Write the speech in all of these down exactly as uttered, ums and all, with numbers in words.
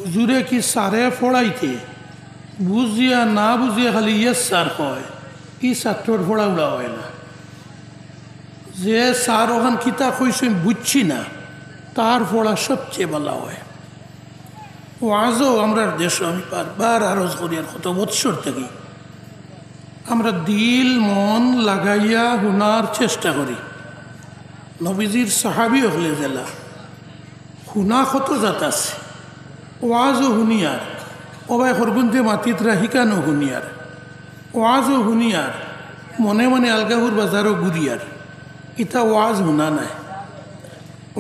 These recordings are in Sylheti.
হুজুরে কি স্যারে পড়াইতে, বুঝিয়া না বুঝিয়া খালি "ইয়েস স্যার" কয়, ই ছাত্রর পড়া উড়া অয় না। যে স্যার অখান কিতা কইছইন বুঝছি না, তার পড়া সবচেয়ে ভালা অয়। ওয়াজও আমরার দেশো, আমি বারবার আরজ করিয়ার কত বৎসর থাকি, আমরা দিল মন লাগাইয়া হুনার চেষ্টা করি। নবীজির সাহাবী অকলে যেলা হুনা কত জাত আছে, ওয়াজও হুনিয়ার, অবায় হরগুন্তে মাতিতরা হিকানো হুনিয়ার, ওয়াজও হুনিয়ার, মনে মনে আলগাহুর বাজারও ঘুরিয়ার, ইতা ওয়াজ হুনা নায়।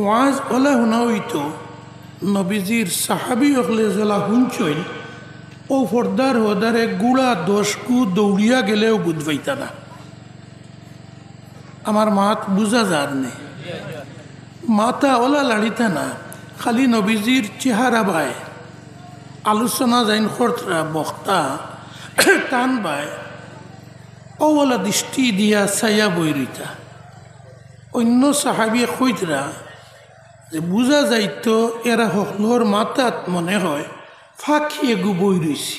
ওয়াজ অলা হুনা অইতো, নবীজির সাহাবী অকলে যেলা হুনছইন, অউ পর্দার হদারে গুড়া দশ গু দৌড়িয়া গেলেও বুঝ পাইতা না। আমার মাত বুঝা যার নি? মাথা অলা লাড়িতা না, খালি নবীজির চেহারা বায়, আলোচনা যাইন করতরা বক্তা, তান বায় অউ অলা দৃষ্টি দিয়া চাইয়া বই রইতা। অন্য সাহাবিয়ে কইতরা যে বুঝা যাইতো এরা হকলর মাথাত মনে হয় ফাঁকি এগু বই রইছে,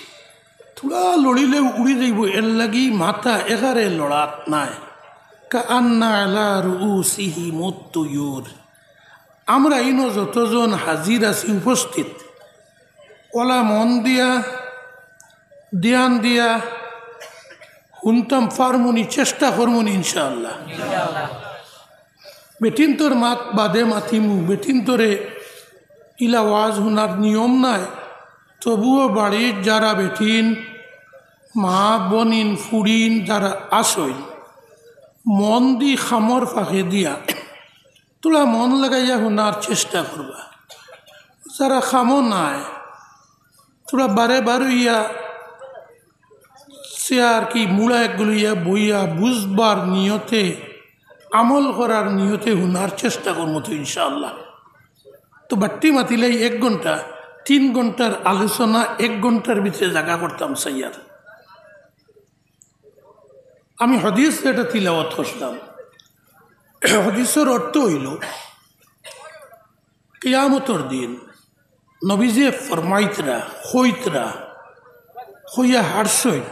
থুড়া লড়িলেউ উড়ি যাইবো, এর লাগি মাথা এগারে লড়াত নায়। কাআন্না আলা রুউসিহিমুত তুয়ুর। আমরা ইনো যতজন হাজির আছি উপস্থিত, অলা মন দিয়া, ধ্যান দিয়া হুনতাম পারমুনি, চেষ্টা করমুনি ইনশাআল্লাহ। বেটিন্তর মাত বাদে মাতিমু, বেটিন্তরে ইলা ওয়াজ হুনার নিয়ম নায়। তবুও বাড়ির যারা বেটিন, মা, বনিন, ফুড়িন যারা আছইন, মন দি খামর ফাঁকে দিয়া থুড়া মন লাগাইয়া হুনার চেষ্টা করবা। যারা খামো নায়, থুড়া বারে বারইয়া চেয়ার কি মুড়া এগুলিয়া বইয়া বুঝবার নিয়তে, আমল করার নিয়তে হুনার চেষ্টা করমু তো ইনশাআল্লাহ। তো বাট্টি মাতিলাই এক ঘন্টা, তিন ঘন্টার আলোচনা এক ঘন্টার ভিতরে জাগা করতাম চাইয়ার। আমি হাদিস যেটা তিলাওয়াত করছিলাম, হাদিসর অর্থ অইলো, কিয়ামতর দিন নবীজিয়ে ফরমাইতরা, কইতরা, কইয়া হারছইন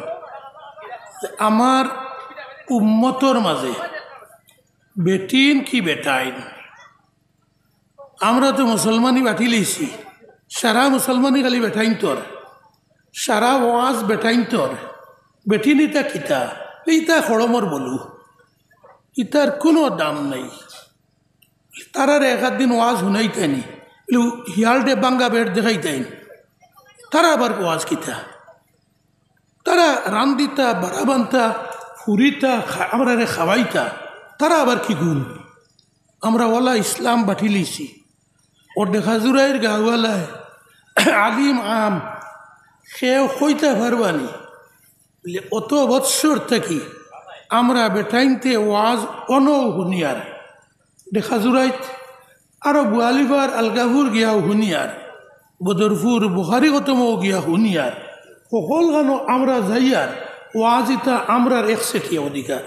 যে আমার উম্মতর মাঝে বেটিন কি বেটাইন, আমরা তো মুসলমানি বাটি লইছি, সারা মুসলমানি খালি বেটাইন্তর, সারা ওয়াজ বেটাইন্তর, বেটিন ইতা কিতা? ইতা খড়মর বলু, ইতার কুনু দাম নাই। তারারে এক আধ দিন ওয়াজ হুনাইতায়নি, হিয়ালরে ভাঙ্গা বেট দেখাইতায়নি, তারা আবার ওয়াজ কিতা? তারা রান্দিতা, বাড়া বানতা, ফুরিতা, খা-, আমরারে খাওয়াইতা, তারা আবার কি গুণ? আমরা অলা ইসলাম বাটি লইছি। ও ডেখাজুরাইর গাঁওয়ালায় আলিম আম কেউ কইতা পারবানি। বুলে, অত বৎসর থাকি আমরা বেটাইন্তে ওয়াজ অনও হুনিয়ার, ডেখাজুরাইত, আরো বুয়ালিবার আলগাহুর গিয়াও হুনিয়ার, বদরপুর বুখারি খতমও গিয়া হুনিয়ার, হকলখানো আমরা যাইয়ার, ওয়াজ ইতা আমরার একচেটিয়া অধিকার।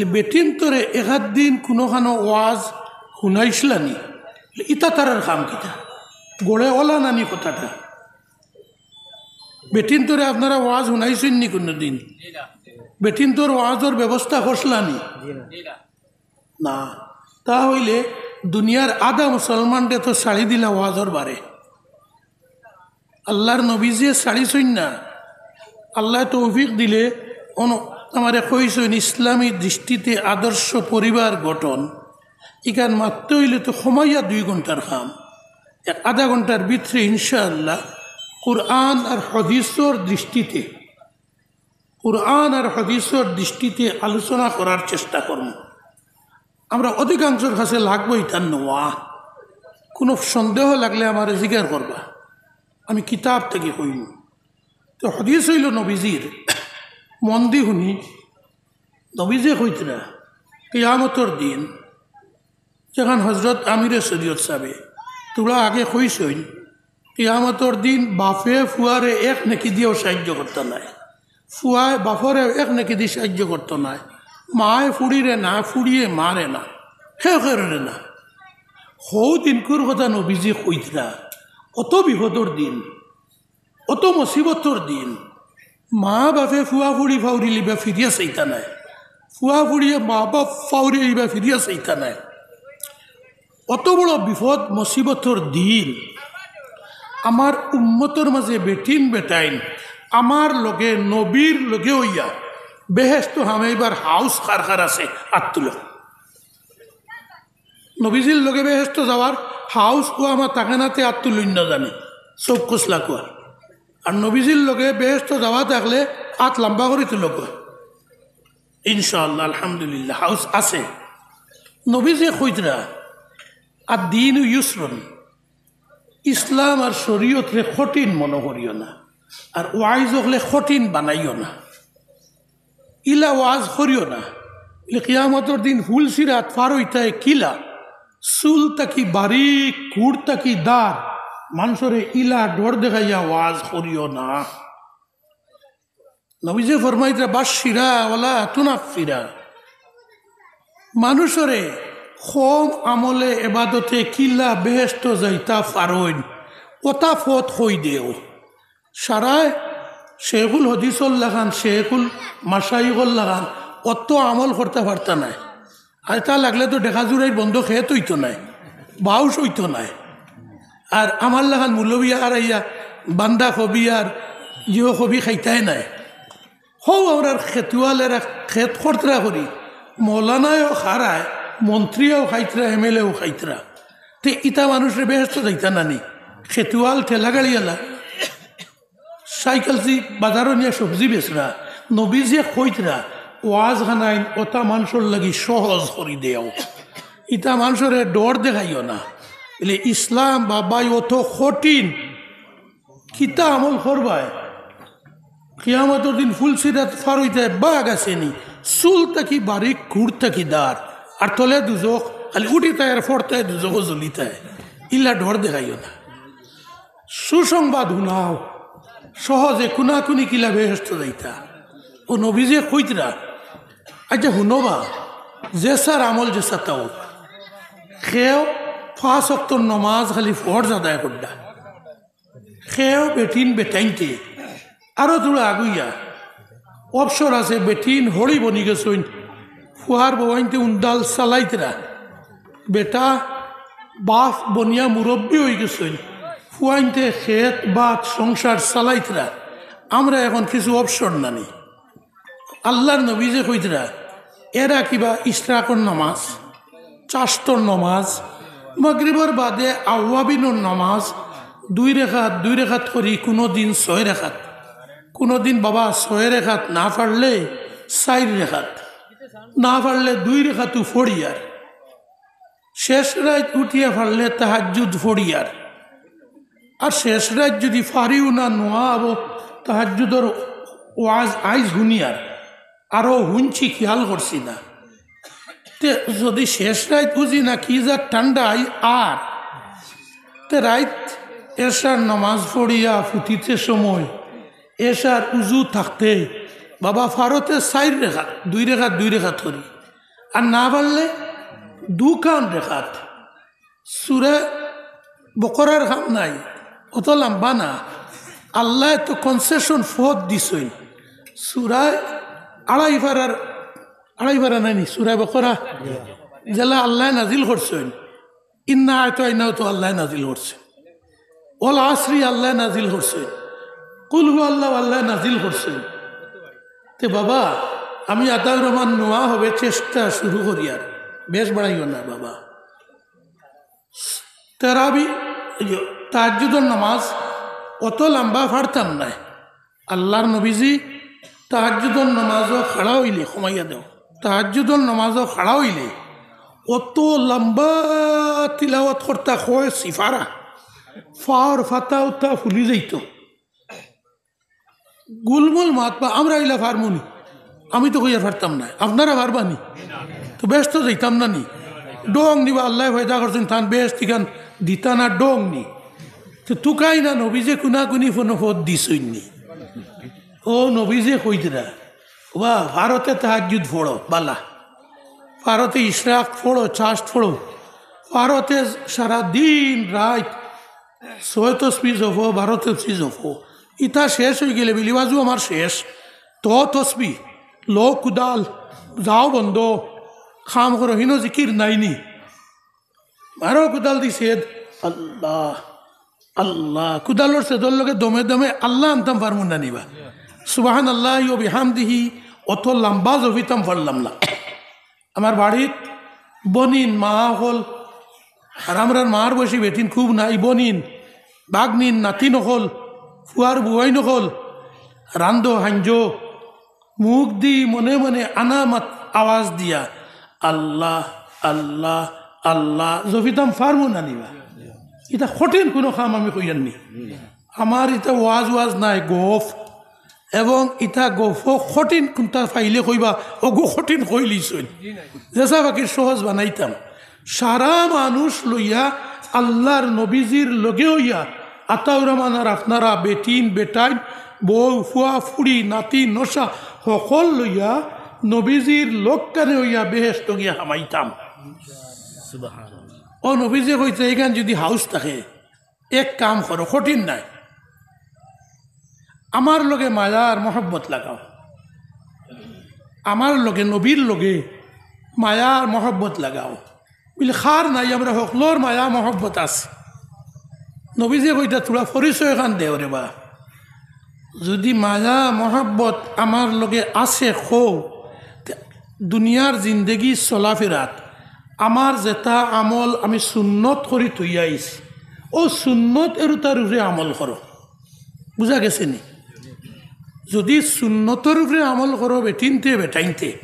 এ বেটিন্তরে একাধ দিন কুনুখানো ওয়াজ হুনাইছলানি, ইতা তারার কাম কিতা? গড়ে অলা নানি কথাটা। বেটিন্তরে আপনারা ওয়াজ হুনাইছইননি কুনুদিন? বেটিন্তর ওয়াজর ব্যবস্থা করছলানি? না। তা অইলে দুনিয়ার আধা মুসলমানরে তো ছাড়ি দিলা ওয়াজর বারে। আল্লার নবীজিয়ে ছাড়িছইন না। আল্লায় তৌফিক দিলে অন-, আমারে কইছইন ইসলামী দৃষ্টিতে আদর্শ পরিবার গঠন। ইখান মাততে অইলে তো কমাইয়া দুই ঘন্টার কাম। এক আধা ঘন্টার ভিতরে ইনশাআল্লাহ কুরআন আর হাদিসর দৃষ্টিতে, কুরআন আর হাদিসর দৃষ্টিতে আলোচনা করার চেষ্টা করমু। আমরা অধিকাংশর কাছে লাগবো ইতার নোয়া। কুনু সন্দেহ লাগলে আমারে জিকার করবা, আমি কিতাব থাকি কইমু। তো হাদিস অইলো নবীজির, মন দি হুনি, নবীজিয়ে কইতরা, কিয়ামতর দিন যেখান হজরত আমিরে শরিয়ত সাবে থুড়া আগে কইছইন, কিয়ামতর দিন বাফে ফুয়ারে এক নেকি দিয়াও সাহায্য করতা নায়, ফুয়ায় বাফরে এক নেকি দি সাহায্য করতা নায়, মায় ফুড়িরে না, ফুড়িয়ে মারে না, কেউ কেউরে না। হউ দিনকুর কথা নবীজিয়ে কইতরা, অত বিপদর দিন, অত মুসিবতর দিন, মা বাপে ফুয়া ফুড়ি ফাউরি লিবা ফিরিয়া চাইতা নায়, ফুয়া ফুড়িয়ে মা বাপ ফাউরি লিবা ফিরিয়া চাইতা নায়। অত বড় বিপদ মুসিবতর দিন, আমার উম্মতর মাঝে বেটিন বেটাইন আমার লগে, নবীর লগে অইয়া বেহেস্তো হামাইবার হাউস কার কার আছে, আত তুলো। নবীজির লগে বেহেস্তো যাওয়ার হাউস ও আমার তাকে নাতে আত তুলইন না জানি, চউখ কসলা কুয়া। আর নবীজির লগে বেহেস্তো যাওয়া থাকলে আত লম্বা করি তুলো কুয়া। ইনশাআল্লাহ, আলহামদুলিল্লাহ, হাউস আছে। নবীজি কইতরা, "আদ-দীনু ইউসরুন", ইসলাম আর শরীয়তরে কঠিন মনো করিও না, আর ওয়াইজ অকলে কঠিন বানাইও না, ইলা ওয়াজ করিও না। বলে, কিয়ামতর দিন ফুলসিরাত ফার অইতায় কিলা, চুল তাকি বারিক, কুড় তাকি দার, মানষরে ইলা ডর দেখাইয়া ওয়াজ করিও না। নবীজি ফরমাইতরা, "বাশশিরা ওয়ালা তুনাফফিরা", মানষরে কম আমলে এবাদতে কিলা বেহেস্তো যাইতা ফারইন, অতা ফথ কই দেও। সারায় শেখুল হদিসর লাখান, শেখুল মাশাইখর লাখান অত আমল করতা পারতা নায়। আর তা লাগলে তো ডেকা জুড়াইর বন্ধ খেত অইতো নায়, বাউশ অইতো নায়। আর আমার লাখান মৌলবী আর আইয়া বান্দা কবি আর ইয়ো কবি খাইতায় নায়। হউ আমরার খেতুয়ালেরা খেত করতরা করি, মৌলানায়ও খারায়, মন্ত্রীও খাইতরা, এমএলএও খাইতরা। তে ইতা মানষরে বেহেস্তো যাইতা নানি? খেতুয়াল, ঠেলা গাড়িআলা, সাইকেলসি বাজারো নিয়া সবজি বেচরা, নবীজিয়ে কইতরা, ওয়াজ খানাইন অতা মানষর লাগি সহজ করি দেও, ইতা মানষরে ডর দেখাইও না। বলে, ইসলাম বাবাই অত কঠিন, কিতা আমল করবায়? কিয়ামতর দিন ফুলসিরাত ফার অইতায় বাঘ আছে নি, চুল তাকি বারিক, কুড় তাকি দার, আর তলে দুজখ, খালি উঠিতায় আর ফড়তায় দুজখো জ্বলিতায়, ইলা ডর দেখাইও না। সুসংবাদ হুনাও, সহজে কুনাকুনি কিলা বেহেস্তো যাইতা। ও নবীজিয়ে কইতরা, আচ্ছা হুনো বা, যেসার আমল যেসাতা অউক, কেউ পাঁচ ওয়াক্তর নমাজ খালি ফরজ আদায় কররা, কেউ বেটিন বেটাইন্তে আরো থুড়া আগুইয়া, অবসর আছে, বেটিন হড়ি বনি গেছইন, ফুয়ার বউয়াইন্তে উন্দাল চালাইতরা, বেটা বাফ বনিয়া মুরব্বি অইগেছইন, ফুয়াইন্তে খেত বাত সংসার চালাইতরা। আমরা এখন কিছু অবসর নানি। আল্লার নবীজিয়ে কইতরা, এরা কিবা ইশরাকর নমাজ, চাশতর নমাজ, মাগরিবর বাদে আওয়াবিনর নমাজ, দুই রেখাত, দুই রেখাত করি, কুনুদিন ছয় রেখাত, কুনুদিন বাবা ছয় রেখাত না পারলে চাইর রেখাত, না পারলে দুই রেখাতউ ফড়িয়ার। শেষ রাইত উঠিয়া পারলে তাহাজ্জুদ ফড়িয়ার। আর শেষ রাইত যুদি ফারিও না, নোয়া অবো, তাহাজ্জুদর ওয়াজ আইজ হুনিয়ার, আরো হুনছি, খিয়াল করছি না। তে যুদি শেষ রাইত বুঝি না কি যা ঠান্ডা আই আর, তে রাইত এশার নমাজ ফড়িয়া ফুটিতে সময়, এশার উজু থাকতে, বাবা ফারতে চাইর রেখাত, দুই রেখাত, দুই রেখাত করি, আর না পারলে দুখান রেখাত। সুরা বকরার কাম নাই, অত লাম্বা না। আল্লায় তো concession ফথ দিছইন। সুরায় আড়াই পারার, আড়াই পারা নায়নি, সুরা বকরা যেলা আল্লায় নাজিল করছইন। ইন্না আ'তাইনাও তো আল্লায় নাজিল করছইন। ওয়াল আসরি আল্লায় নাজিল করছইন। কুল হু আল্লাহ আল্লায় নাজিল করছইন। তে বাবা, আমি আতাউর রহমান নোয়া হবে চেষ্টা শুরু করিয়ার, বেশ বাড়াইও না বাবা। তারাবি, এই যে, তাহাজ্জুদর নামাজ অত লাম্বা পারতাম নায়। আল্লার নবীজি তাহাজ্জুদর নামাজো খাড়া অইলে, কমাইয়া দেও, তাহাজ্জুদর নামাজো খাড়া অইলে অত লাম্বা তিলাওয়াত করতা, কয় সিফারা, ফাওর ফাতা উতা ফুলি যাইতো। গুলমুল মাত বা আমরা ইলা পারমুনি, আমি তো কইয়া পারতাম নায়, আপনারা পারবানি? তো বেহেস্তো যাইতাম নানি? ডং নিবা, আল্লায় পয়দা করছইন, তান বেহেস্ত ইখান দিতা না ডং নি? তো তুকাই না, নবীজিয়ে কুনাকুনি ফোনো ফথ দিছইন নি? ও নবীজিয়ে কইতরা, ওবা, ফারতে তাহাজ্জুদ ফড়ো, বালা। ফারতে ইশরাক ফড়ো, চাশত ফড়ো। ফারতে সারা দিন রাইত ছয় তসবি জপো, বারো তসবি জপো, ইতা শেষ অইগেলে বিলি ওয়াজও আমার শেষ। তো তসবি, লো কুদাল, যাও বন্দ, কাম করো, হিনো জিকির নাইনি। মারো কুদাল দি ছেদ, আল্লাহ, আল্লাহ। কুদালর ছেদর লগে দমে দমে আল্লাহ আনতাম পারমু না নি বা? সুবহানাল্লাহি ওয়া বিহামদিহি অত লম্বা জপিতাম পারলাম না। আমার বাড়িত বইন, মা অকল, আর আমরার মার বয়সী বেটিন খুব নাই, বইন, ভাগনিন, নাতিন অকল, ফুয়ার বুয়াইন অকল, রান্দো হাঞ্জো, মুখ দি মনে মনে আনামাত আওয়াজ দিয়া, আল্লাহ, আল্লাহ, আল্লাহ, জপিতাম পারমু না নি বা? ইতা কঠিন কুনু কাম আমি কইয়ার নি। আমার ইতা ওয়াজ ওয়াজ নায়, গফ। এবং ইতা গফ কঠিন কুনতা পাইলে কইবা, অগু কঠিন কইলিছইন। যেছা বাকি সহজ বানাইতাম। সারা মানুষ লইয়া আল্লাহর নবীজির লগে অইয়া, আতাউর রহমান আর আপনারা, বেটিন, বেটাইন, বউ, ফুয়া, ফুড়ি, নাতি, নশা, হকল লইয়া নবীজির লগখানে অইয়া বেহেশত গিয়া হামাইতাম। সুবহানাল্লাহ। ও নবীজি কইতে, এইখান যদি হাউস থাকে, এক কাম করো, কঠিন নায়, আমার লগে মায়া আর মহব্বত লাগাও, আমার লগে, নবীর লগে মায়া আর মহব্বত লাগাও। বলে, কার নাই, আমরা হকলর মায়া মহব্বত আছে। নবীজি কইতা, থুড়া পরিচয় খান দেও রে বা। যদি মায়া মহব্বত আমার লগে আছে কও, তে দুনিয়ার জিন্দেগি চলাফেরাত আমার যেটা আমল আমি সুন্নত করি থইয়া আইছি, ও সুন্নত এর তার উপরে আমল করো। বুঝা গেছে নি? যদি সুন্নতর উপরে আমল করো বেটিনতে বেটাইনতে,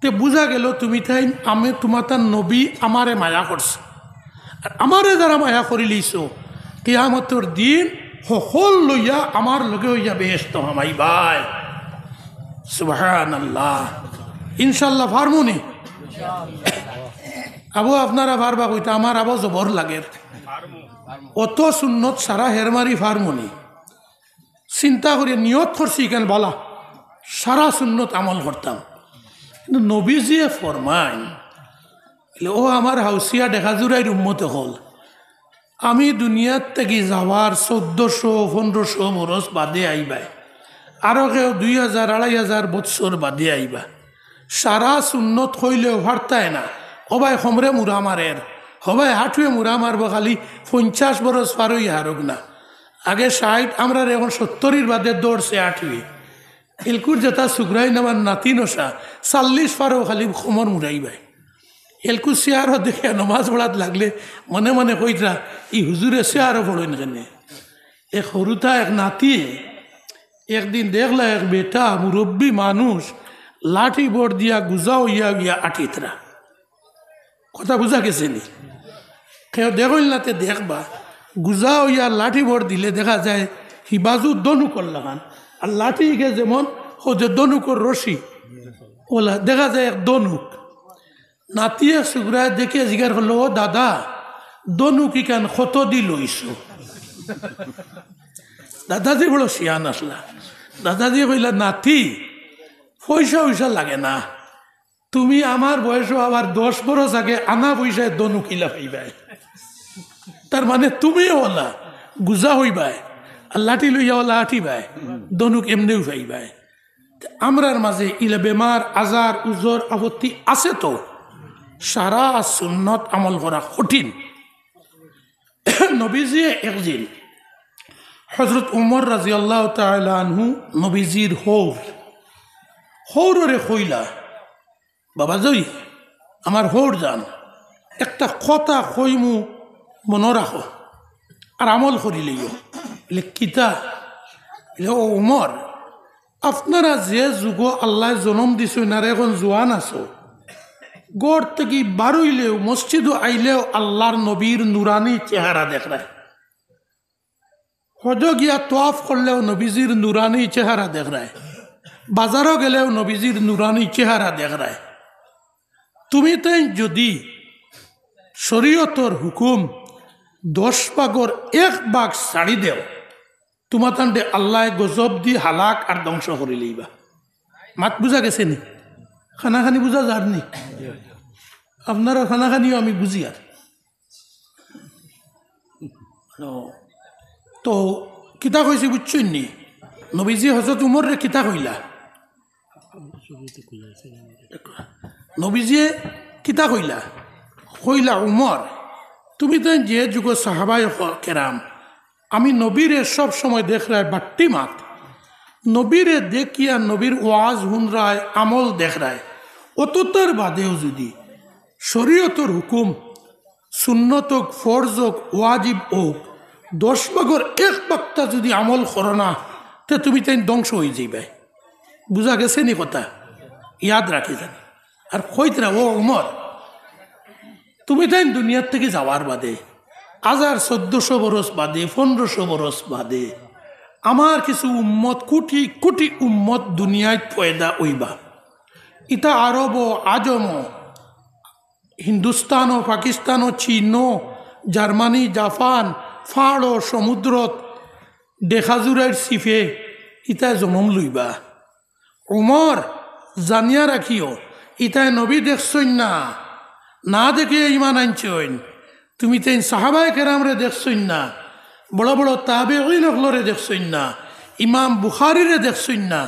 তে বুঝা গেল তুমি তাই, আমি তোমার তার নবী আমারে মায়া করছে। আর আমারে যারা মায়া করিলিছো, কিয়ামতর দিন হকল লইয়া আমার লগে অইয়া বেহেশত হামাইবায়। সুবহানাল্লাহ। ইনশাআল্লাহ পারমু নি? আবো আপনারা পারবা কইতা, আমার আবো জবর লাগের। অত সুন্নত সারা হেরমারি পারমু নি? চিন্তা করি নিয়ত করছি কেন বালা, সারা সুন্নত আমল করতাম। কিন্তু নবীজিয়ে ফরমাইন, বলে, "ও আমার হাউসিয়া ডেকাজুরাইর উম্মত অকল, আমি দুনিয়ার থাকি যাওয়ার চৌদ্দশো পনেরোশো বরস বাদে আইবায়, আরো কেউ দুই হাজার আড়াই হাজার বৎসর বাদে আইবা। সারা সুন্নত কইলেও পারতায় না, হবায় কমরে মুরা মারের, হবায় হাঁটুয়ে মুরা মারবো, খালি পঞ্চাশ বরস পার অইয়া হারুক না। আগে ষাইট, আমরার এখন সত্তরির বাদে দৌড়ছে হাঁটুয়ে।" এলকুর যেটা সুগ্রাইন আমার নাতি নশা, চাল্লিশ পারও খালি কমর মুরাইবায়। এলকুর চেহারা দেখিয়া নমাজ পড়াত লাগলে মনে মনে কইতরা, "ই হুজুরে চেহারা পড়ইন কেনে?" এক হুরুতা এক নাতি একদিন দেখলা এক বেটা মুরব্বী মানুষ লাঠি ভর দিয়া গুজা অইয়া গিয়া আটিতরা। কথা বুঝা গেছে নি? কেউ দেখইন না তে দেখবা, গুজা অইয়া লাঠি ভর দিলে দেখা যায় হিবাজু দনুকর লাখান, আর লাঠি ইগে যেমন হো যে দনুকর রশি, ওলা দেখা যায় এক দনুক। নাতিয়ে সুগ্রায় দেখে জিগার করলো, "ও দাদা, দনুক ইখান কত দি লইছো?" দাদাজি বড় শিয়ান আসলা। দাদাজি কইলা, "নাতি, পয়সা উইসা লাগে না, তুমি আমার বয়সো আবার দশ বরস আগে আনা পয়সায় দনুক ইলা পাইবায়। তার মানে তুমিও ওলা গুজা অইবায়, আর লাঠি লইয়া ওলা আটিবায়, দনুক এমনেও পাইবায়।" তে আমরার মাঝে ইলা বেমার, আজার, উজর, আপত্তি আছে তো, সারা সুন্নত আমল করা কঠিন। নবীজিয়ে একদিন হজরত উমর রাদিয়াল্লাহু তাআলা আনহু নবীজির হউর, হউররে কইলা, "বাবা জই, আমার হউর জান, একটা কথা কইমু, মনো রাখো, আর আমল করিলাইও।" বলে, "কিতা?" বলে, "ও উমর, আপনারা যে যুগো আল্লায় জনম দিছইন আর এখন জোয়ান আছো, ঘর থাকি বারইলেও, মসজিদো আইলেও আল্লার নবীর নুরানি চেহারা দেখরায়। হজো গিয়া তোয়াফ করলেও নবীজির নুরানি চেহারা দেখরায়, বাজারো গেলেও নবীজির নুরানি চেহারা দেখরায়। তুমি তাইন যদি শরীয়তর হুকুম দশ ভাগর এক ভাগ ছাড়ি দেও, তুমাতানরে আল্লায় গজব দি হালাক আর ধ্বংস করিলাইবা।" মাত বুঝা গেছে নি? কানাকানি বুঝা যার নি? আপনারার কানাকানিও আমি বুঝিয়ার। তো, তো কিতা কইছে বুঝছইন নি? নবীজি হযরত উমররে কিতা কইলা? নবীজিয়ে কিতা কইলা? কইলা, "উমর, তুমি তাইন যে যুগর সাহাবায়ে ক-, কেরাম, আমি নবীরে সব সময় দেখরায় বাট্টি মাত, নবীরে দেখিয়া নবীর ওয়াজ হুনরায়, আমল দেখরায়, অততার বাদেও যুদি শরীয়তর হুকুম, সুন্নত অউক, ফরজ অউক, ওয়াজিব অউক, দশ ভাগর এক ভাগতা যুদি আমল করো না, তে তুমি তাইন ধ্বংস অইযাইবায়।" বুঝা গেছে নি কথা? ইয়াদ রাখিযান। আর কইতরা, "ও উমর, তুমি তাইন দুনিয়ার থাকি যাওয়ার বাদে, হাজার চৌদ্দশো বরস বাদে, পনরোশো বরস বাদে, আমার কিছু উম্মত, কুটি কুটি উম্মত দুনিয়াত পয়দা অইবা। ইতা আরব ও আজম ও, হিন্দুস্তান ও পাকিস্তান ও চীন ও জার্মানি, জাপান, ফাড় ও সমুদ্রত, দেখাজুরাইর ছিপে ইতায় জনম লইবা। উমর, জানিয়া রাখিও, ইতায় নবী দেখছইন না, না দেখিয়া ইমান আনছইন। তুমি তাইন সাহাবায়ে কেরামরে দেখছইন না, বড় বড় তাবেঈন অকলরে দেখছইন না, ইমাম বুখারীরে দেখছইন না,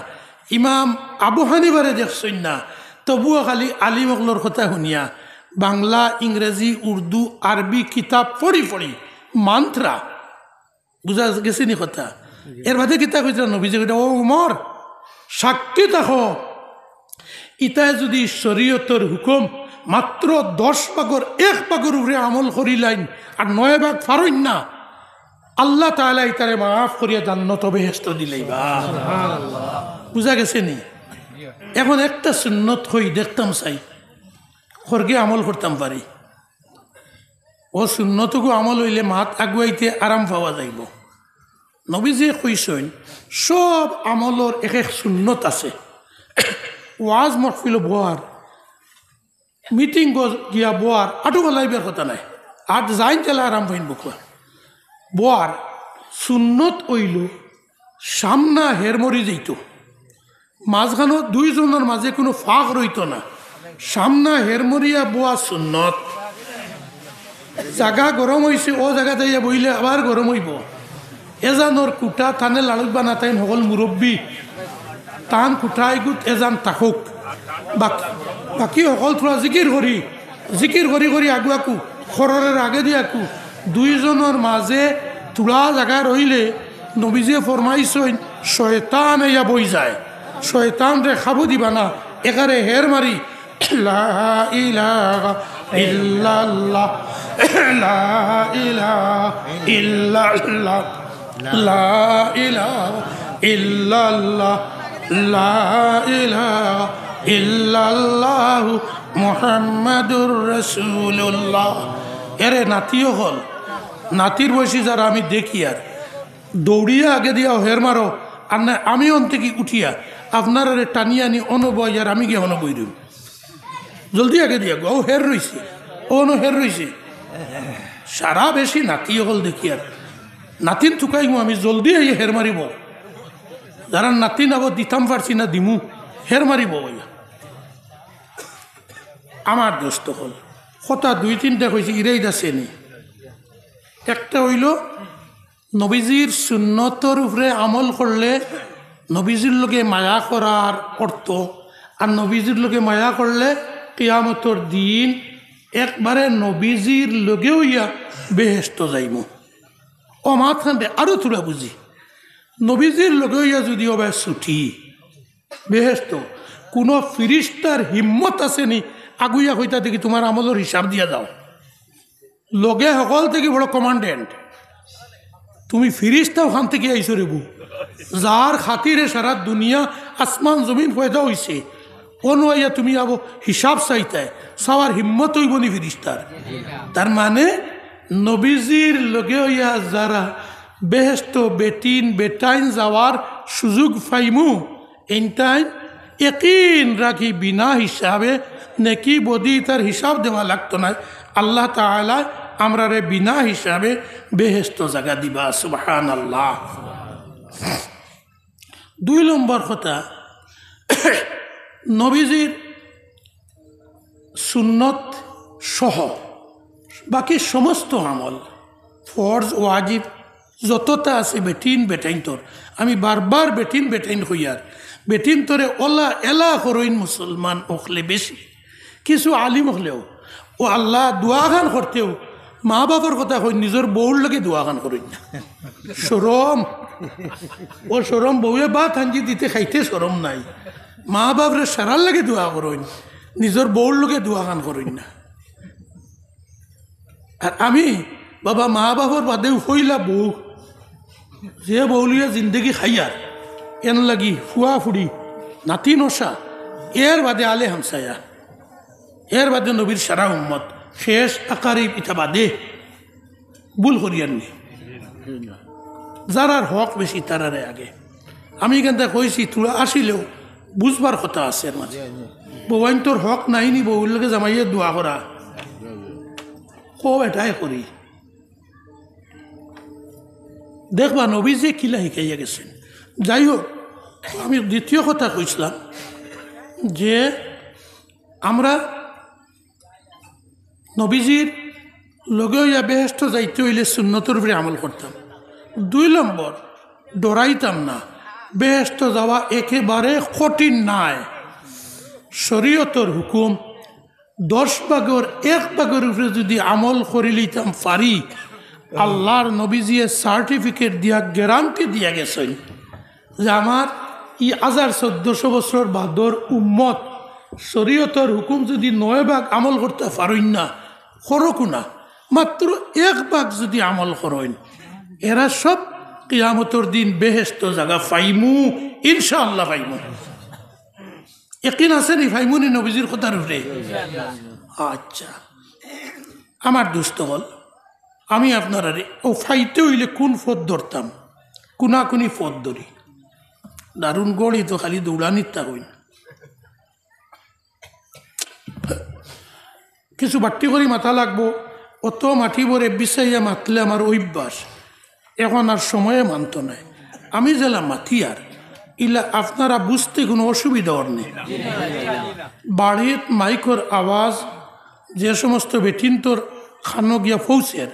ইমাম আবু হানিফারে দেখছইন না, তবুও খালি আলিম অকলর কথা হুনিয়া বাংলা, ইংরেজি, উর্দু, আরবি কিতাব পড়ি পড়ি মানতরা।" বুঝা গেছে নি কথা? এর বাদে কিতা কইতরা নবীজি? কইতরা, "ও উমর, সাক্ষী থাকো, ইতায় যুদি শরীয়তর হুকুম মাত্র দশ ভাগর এক ভাগর উপরে আমল করিলাইন আর নয় ভাগ পারইন না, আল্লাহ তাআলা ইতারে মাফ করিয়া জান্নাত বেহেশত দিলাইবা।" বুঝা গেছে নি? এখন একটা সুন্নত কই দেখতাম চাই, করগে আমল করতাম পারি। ও সুন্নতগু আমল অইলে মাত আগুয়াইতে আরাম পাওয়া যাইবো। নবীজি কইছইন, সব আমলর এক এক সুন্নত আছে। ওয়াজ মহফিলো বওয়ার, মিটিং গিয়া বওয়ার, আটু গলাইবার কথা নাই। আট যাইন তেলা আরাম পাইন বকুয়া। বওয়ার সুন্নত অইলো সামনা হেরমরি যাইতো। মাঝখানো দুইজনর মাঝে কুনু ফাঁক রইতো না। সামনা হেরমরিয়া বওয়া সুন্নত। জাগা গরম অইছে, ও জাগাত আইয়া বইলে আবার গরম অইবো। এজানর কুটা তানে লাড়ুক বানা তাইন হকল মুরব্বি। তান কুটা ইগুত এজান থাকুক। বাক-, বাকি হকল থুড়া জিকির করি। জিকির করি করি আগুয়াকু, খররের আগে দিয়াকু, দুইজনর মাঝে থুড়া জাগা রইলে নবীজিয়ে ফরমাইছইন, শয়তান আইয়া বই যায়, শয়তানরে খাবু দিবা না, একারে হের মারি, লা ইলাহা ইল্লাল্লাহ, লা ইলাহা ইল্লাল্লাহ। লা ইলাহা ইল্লাল্লাহ, লা ইলাহা ইল্লাল্লাহু মুহাম্মাদুর রাসূলুল্লাহ। এরে নাতি অকল, নাতির বয়সী যারা আমি দেখিয়ার, দৌড়িয়া আগে দিয়া হের মারো, আর না আমি অন্তে কি উঠিয়া আপনারারে টানিয়া আনি অনো বইয়ার আমি গিয়া অনো বইরুম। জলদি আগে দিয়া গো, ও হের রইছে, ও অনো হের রইছে। সারা বেশি নাতি অকল দেখিয়ার, নাতিন তুকাইমু আমি, জলদি আইয়া হের মারিবো। যারা নাতিন আবো দিতাম পারছি না দিমু, হের মারিবো বইয়া। আমার দোস্ত অকল, কথা দুই তিনটা কইছি, ইরাইদ আছে নি। একটা অইলো, নবীজির সুন্নতর উপরে আমল করলে নবীজির লগে মায়া করার অর্থ, আর নবীজির লগে মায়া করলে কিয়ামতর দিন একবারে নবীজির লগে অইয়া বেহেশত যাইমু। ও মাতখান দে আরো থুড়া বুঝি, নবীজির লগে অইয়া যুদি অবায় ছুটি বেহেশত, কুনু ফিরিস্তার হিম্মত আছে নি আগুইয়া কইতা দেখি তুমার আমলর হিসাব দিয়া যাও। লগে হকল থাকি বড় কমান্ডেন্ট, তুমি ফিরিস্তা অখান থাকি আইছো রেবু, যার খাতিরে সারা দুনিয়া আসমান জমিন পয়দা অইছে, অনো আইয়া তুমি আবো হিসাব চাইতায়, চাওয়ার হিম্মত অইবো নি ফিরিস্তার? তার মানে নবীজির লগে অইয়া যারা বেহেশত বেটিন বেটাইন যাওয়ার সুযোগ পাইমু, এইনতাইন একিন রাখি বিনা হিসাবে নেকি বদি তার হিসাব দেওয়া লাগতো নায়। আল্লাহ তাআলা আমরারে বিনা হিসাবে বেহেশত জাগা দিবা। সুবহানাল্লাহ। দুই নম্বর কথা, নবীজির সুন্নত সহ বাকি সমস্ত আমল, ফরজ ওয়াজিব যততা আছে বেটিন বেটাইন্তর, আমি বারবার বেটিন বেটাইন কইয়ার, বেটিন্তরে অলা এলা করইন মুসলমান অকলে বেশি। কিছু আলিম অকলেও ও আল্লাহ দোয়াখান করতেও মা বাপর কথা কইন, নিজর বউর লগে দোয়াখান করইন না। শরম, ও শরম, বউয়ে ভাত হাঞ্জি দিতে খাইতে শরম নাই, মা বাপরে সারার লগে দোয়া করইন, নিজর বউর লগে দোয়াখান করইন না। আর আমি বাবা মা বাপর বাদেও পইলা বউ, যে বউ লইয়া জিন্দেগি খাইয়ার, এন লাগি ফুয়া ফুড়ি, নাতি নশা, এর বাদে আলে হামসায়া, এর বাদে নবীর সারা উম্মত, শেষ আকারিব ইতা বাদে। ভুল করিয়ার নি, যারার হক বেশি তারারে আগে। আমি এখানটা কইছি, তোরা আসিলেও বুঝবার কথা আছে এর মাঝে। বউয়াইন্তর হক নাই নি, বউর লগে জামাইয়ে দোয়া করা, কও এটাই করি। দেখবা নবী যে কিলা শিখাইয়া গেছেন। যাই হোক, আমি দ্বিতীয় কথা কইছিলাম যে আমরা নবীজির লগে অইয়া বেহেশত যাইতে অইলে সুন্নতর উপরে আমল করতাম। দুই নম্বর, ডরাইতাম না, বেহেশত যাওয়া একেবারে কঠিন নায়। শরীয়তর হুকুম দশ ভাগর এক ভাগর উপরে যদি আমল করি লইতাম পারি, আল্লাহর নবীজিয়ে সার্টিফিকেট দিয়া গ্যারান্টি দিয়া গেছেন যে আমার ই হাজার চোদ্দশো বছর বাদর উম্মত শরীয়তর হুকুম যদি নয় ভাগ আমল করতা পারইন না, করুক না, মাত্র এক ভাগ যদি আমল করইন, এরা সব কিয়ামতর দিন বেহেশত জাগা পাইমু, ইনশাআল্লাহ পাইমু। একিন আছে নি পাইমু নি নবীজির কথার উপরে? আচ্ছা, আমার দোস্ত অকল, আমি আপনারারে ও ফাইতে অইলে কোন পথ ধরতাম, কোনাকুনি পথ ধরি। দারুণ গড়ি তো খালি দৌড়ানির তা হইন। কিছু বাট্টি করি মাতা লাগবো, অত মাটি ভরে বিছাইয়া মাতলে আমার অভ্যাস, এখন আর সময়ে মানতো নায়। আমি যেলা মাতিয়ার, ইলা আপনারা বুঝতে কোনো অসুবিধা অর নেই। বাড়িত মাইকর আওয়াজ যে সমস্ত বেটিন্তর খানো গিয়া পৌঁছের,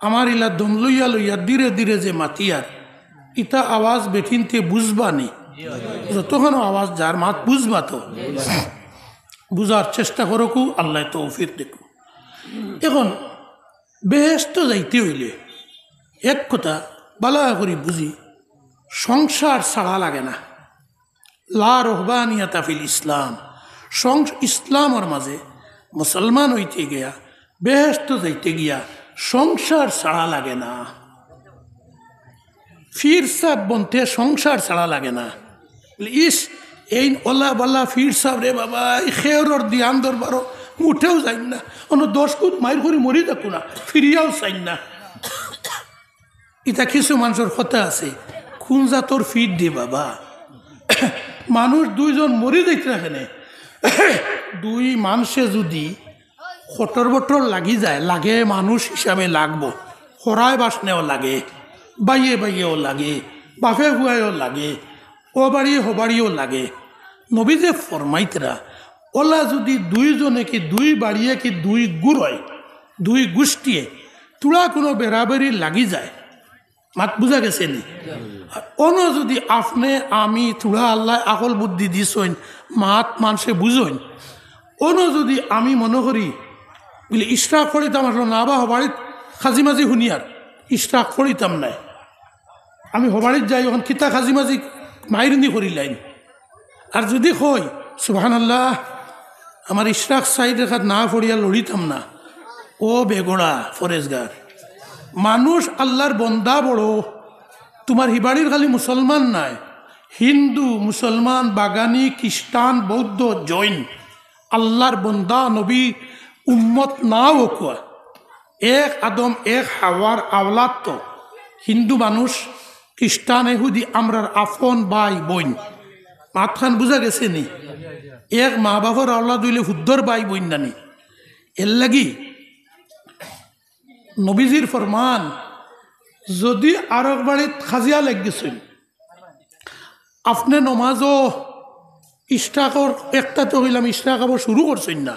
আমার ইলা দম লইয়া লইয়া ধীরে ধীরে যে মাতিয়ার, ইতা আওয়াজ বেটিন্তে বুঝবা নি। যতক্ষণ আওয়াজ যার মাত বুঝবা তো। বুঝার চেষ্টা করুকু, আল্লাহ তৌফিক দেখু। এখন বেহেশত যাইতে অইলে এক কথা বালা করি বুঝি, সংসার ছাড়া লাগে না। লা রহবানিয়াতা ফিল ইসলাম। সংস-, ইসলামর মাঝে মুসলমান অইতে গিয়া, বেহেশত যাইতে গিয়া সংসার ছাড়া লাগে না। পীর সাব বনতে সংসার ছাড়া লাগে না। বলে, ইস, এইন অলা বালা পীর সাব রে বাবা, ই খেওরর দিয়ান দরবারো মুঠেও যাইন না। অনো দশ গুণ মাইর করি মরি থাকু না, ফিরিয়াও চাইন না। ইতা কিছু মানষর কথা আছে, কোন জাতর পীর দে বাবা? মানুষ দুইজন মরি যাইতরা কেনে। দুই মানষে যুদি খটর বটর লাগি যায়, লাগে মানুষ হিসাবে লাগবো, খরায় বাসনেও লাগে, বাইয়ে বাইয়েও লাগে, বাফে ফুয়ায়ও লাগে, ও বাড়িয়ে হো বাড়িও লাগে। নবী যে ফরমাইতরা, অলা যুদি দুইজনে কি দুই বাড়িয়ে কি দুই গুরয়, দুই গুষ্টিয়ে থুড়া কোনো বেরাবেরি লাগি যায়, মাত বুঝা গেছে নি? আর অনো যুদি আপনে আমি থুড়া আল্লায় আকল বুদ্ধি দিছইন, মাত মানষে বুঝইন, অনো যুদি আমি মনো করি বুলে ইশরাক পড়িতাম আসলো না বা হবাড়িত খাজি মাজি হুনিয়ার ইশরাক পড়িতাম নায়, আমি হবাড়িত যাই, অখন কিতা খাজি মাজি মাইর নি করিলাইন। আর যুদি কই, সুবহানাল্লাহ, আমার ইশরাক চাইর রেখাত না পড়িয়া লড়িতাম না, ও বেগড়া ফরেজগার। মানুষ আল্লার বন্দা বড়, তুমার হিবাড়ির খালি মুসলমান নায়, হিন্দু, মুসলমান, বাগানি, খ্রিস্টান, বৌদ্ধ, জৈন, আল্লার বন্দা, নবী, উম্মত নাও কুয়া। এক আদম, এক হাওয়ার আওলাদ তো। হিন্দু মানুষ, খ্রিস্টান, এহুদি, আমরার আফন ভাই বইন। মাতখান বুঝা গেছে নি? এক মা বাফর আওলাদ অইলে হুদ্দর ভাই বইন নানি। এর লাগি নবীজির ফরমান, যুদি আরক বাড়িত খাজিয়া লাগ গেছইন, আপনে নমাজও ইশরাকর একটা তো কইলাম, ইশরাক আবার শুরু করছইন না,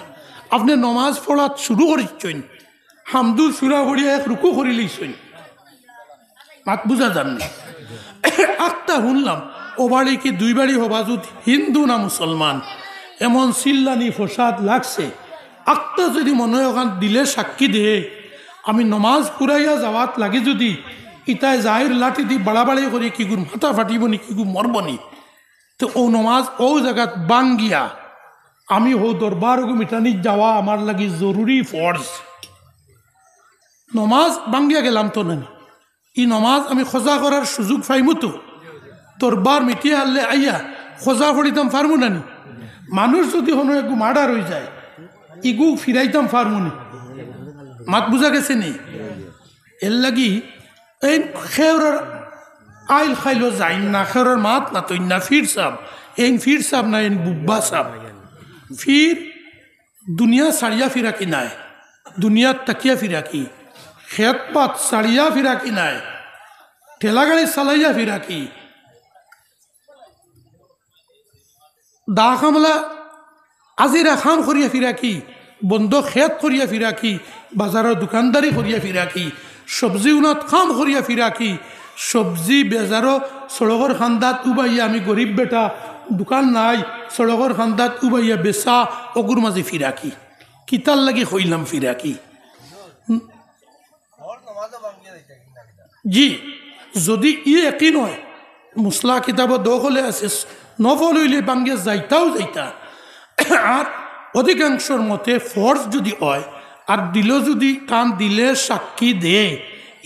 আপনে নমাজ পড়াত শুরু করছইন, হামদুর সুরা পড়িয়া এক রুকু করি লইছইন, মাত বুঝা যার নি? আখতা হুনলাম, ও বাড়ি কি দুই বাড়ি হবা যুদি হিন্দু না মুসলমান, এমন চিল্লানি ফসাদ লাগছে। আখতা যুদি মনো অয় অখান দিলে সাক্ষী দে, আমি নমাজ ফুরাইয়া যাওয়াত লাগি যুদি ইতায় জাহির লাঠি দি বাড়াবাড়ি করি, কিগুর মাথা ফাটিবো নি, কিগু মরবো নি, তে অউ নমাজ অউ জাগাত ভাঙ্গিয়া আমি হউ দরবার অগু মিটানিত যাওয়া আমার লাগি জরুরি ফরজ। নমাজ ভাঙ্গিয়া গেলাম তো নানি, ই নমাজ আমি কজা করার সুযোগ পাইমু তো? দরবার মিটিয়া হারলে আইয়া কজা পড়িতাম পারমু নানি? মানুষ যুদি কোনো এগু মার্ডার অইযায়, ইগু ফিরাইতাম পারমু নি? মাত বুঝা গেছে নি? এর লাগি এইন খেউরর আইল খাইলো যাইন না, খেউরর মাত না তৈন না, ফির সাব, এইন ফির সাব না, এইন বুব্বা সাব। ফির দুনিয়া ছাড়িয়া ফিরাকি নায়, দুনিয়াত থাকিয়া ফিরাকি, খেত পাত ছাড়িয়া ফিরাকি নায়, ঠেলা গাড়ি চালাইয়া ফিরাকি, দা কামলা আজিরা কাম করিয়া ফিরাকি, বন্দ খেত করিয়া ফিরাকি, বাজারো দোকানদারি করিয়া ফিরাকি, সবজি উনাত কাম করিয়া ফিরাকি, সবজি বেজারো সড়কর কান্দাত উবাইয়া, আমি গরিব বেটা, দোকান নাই, সড়কর কান্দাত উবাইয়া বেচা, অগুর মাঝে ফিরাকি। কিতার লাগি কইলাম ফিরাকি? জি, যুদি ই একই নয়, মুসলা কিতাবো দখলে আছে, নফল অইলে ভাঙ্গে যাইতাউ যাইতা। আর অধিকাংশর মতে ফরজ যুদি অয়, আর দিলো যুদি কান দিলে সাক্ষী দে,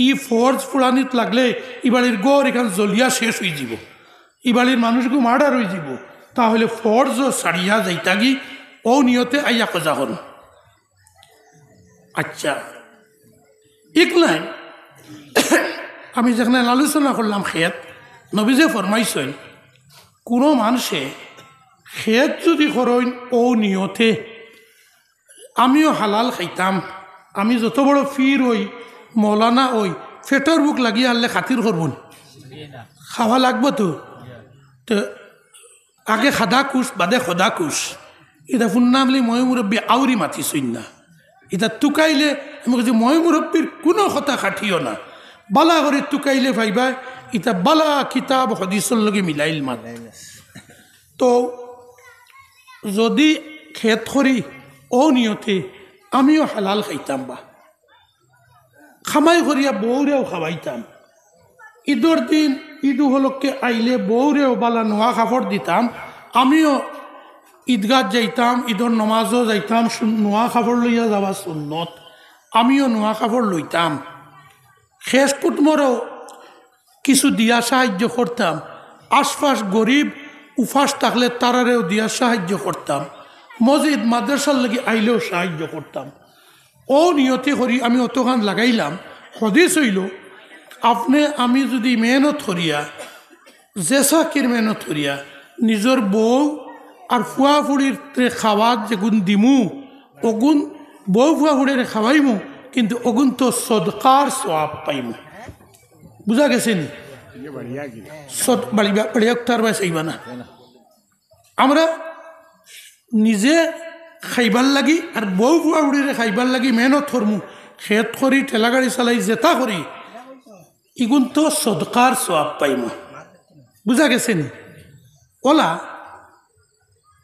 ই ফরজ ফুরানিত লাগলে ই বাড়ির ঘর ইখান জ্বলিয়া শেষ অইযিবো, ই বাড়ির মানুষগু মার্ডার অইযিবো, তাহলে ফরজ ছাড়িয়া যাইতাগি, অউ নিয়তে আইয়া কজা করুন। আচ্ছা, ইকলাইন আমি যেখানে আলোচনা করলাম খেত, নবীজি ফরমাইছইন, কোনো মানষে খেত যুদি করইন অউ নিয়তে, আমিও হালাল খাইতাম, আমি যত বড় পীর অই, মৌলানা অই, পেটর ভুক লাগিয়া হারলে খাতির করবো নি? খাওয়া লাগবো তো। তো আগে খাদা কুশ, বাদে খোদা কুশ। ইতা হুনলাম বুলি ময় মুরব্বি আউরি মাতিছইন না। ইতা তুকাইলে, আমি কইছি, ময় মুরব্বির কুনু কথা খাটিও না। বালা করি তুকাইলে পাইবা, ইতা বালা কিতাব হাদিসর লগে মিলাইল মাত। তো যুদি খেত করি অউ নিয়তে, আমিও হালাল খাইতাম বা কামাই করিয়া বউরেও খাওয়াইতাম। ইদর দিন, ইদ উপলক্ষে আইলে বউরেও বালা নুয়া কাপড় দিতাম, আমিও ইদগাত যাইতাম, ইদর নমাজও যাইতাম, সু-, নুয়া কাপড় লইয়া যাওয়া সুন্নত, আমিও নুয়া কাপড় লইতাম। খেশ কুটুমরেও কিছু দিয়া সাহায্য করতাম, আশপাশ গরিব উপাস থাকলে তারারেও দিয়া সাহায্য করতাম, মসজিদ মাদ্রাসার লাগি আইলেও সাহায্য করতাম। অউ নিয়তে করি আমি অতখান লাগাইলাম। হাদিস অইলো, আপনে আমি যুদি মেহনত করিয়া, যে চাকির মেহনত করিয়া, নিজর বউ আর ফুয়া ফুড়িরে খাওয়াত যেগুন দিমু, অগুন বউ ফুয়া ফুড়িরে খাওয়াইমু, কিন্তু অগুন তো সদকার সওয়াব পাইমু। বুঝা গেছে নি? সদ-, বাড়ি বা-, বাড়ি একটার বায় চাইবা না। আমরা নিজে খাইবার লাগি আর বউ ফুয়া ফুড়িরে খাইবার লাগি মেহনত করমু, খেত করি, ঠেলা গাড়ি চালাই, যেতা করি, ইগুন তো সদকার সওয়াব পাইমু। বুঝা গেছে নি? অলা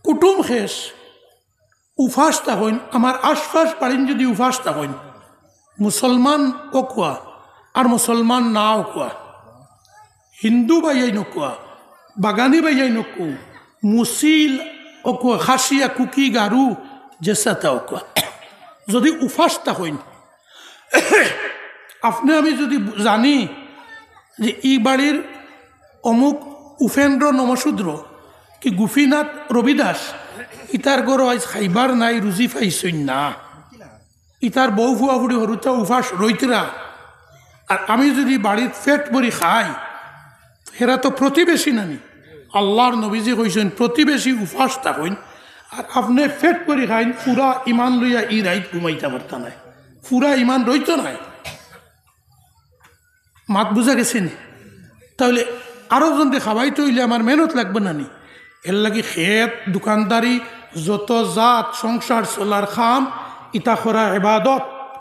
কুটুম খেশ উপাস থাকইন, আমার আশপাশ বাড়িন যুদি উপাস থাকইন, মুসলমান অকুয়া আর মুসলমান না অকুয়া, হিন্দু ভাইয়াইন অকুয়া, বাগানি ভাইয়াইন অকু, মুসিল অকুয়া, খাসিয়া, কুকি, গারু, যেসাতা অকুয়া, যুদি উপাস থাকইন, আপনে আমি যুদি জানি যে ই বাড়ির অমুক উপেন্দ্র নমশূদ্র কি গোপীনাথ রবিদাস, ইতার ঘরো আইজ খাইবার নাই, রুজি পাইছইন না, ইতার বউ ফুয়া ফুড়ি হুরুতা উপাস রইতরা, আর আমি যুদি বাড়িত পেট ভরি খাই, হেরা তো প্রতিবেশী নানি। আল্লার নবীজি কইছইন, প্রতিবেশী উপাস থাকইন, আর আপনে পেট ভরি খাইন, পুরা ইমান লইয়া ই রাইত ঘুমাইতা পারতা নায়, পুরা ইমান রইতো নায়। মাত বুঝা গেছে নি? তাইলে আরো জনরে খাওয়াইতে অইলে আমার মেহনত লাগবো না নি? এর লাগি খেত, দোকানদারি, যত জাত সংসার চলার কাম, ইতা করা ইবাদত।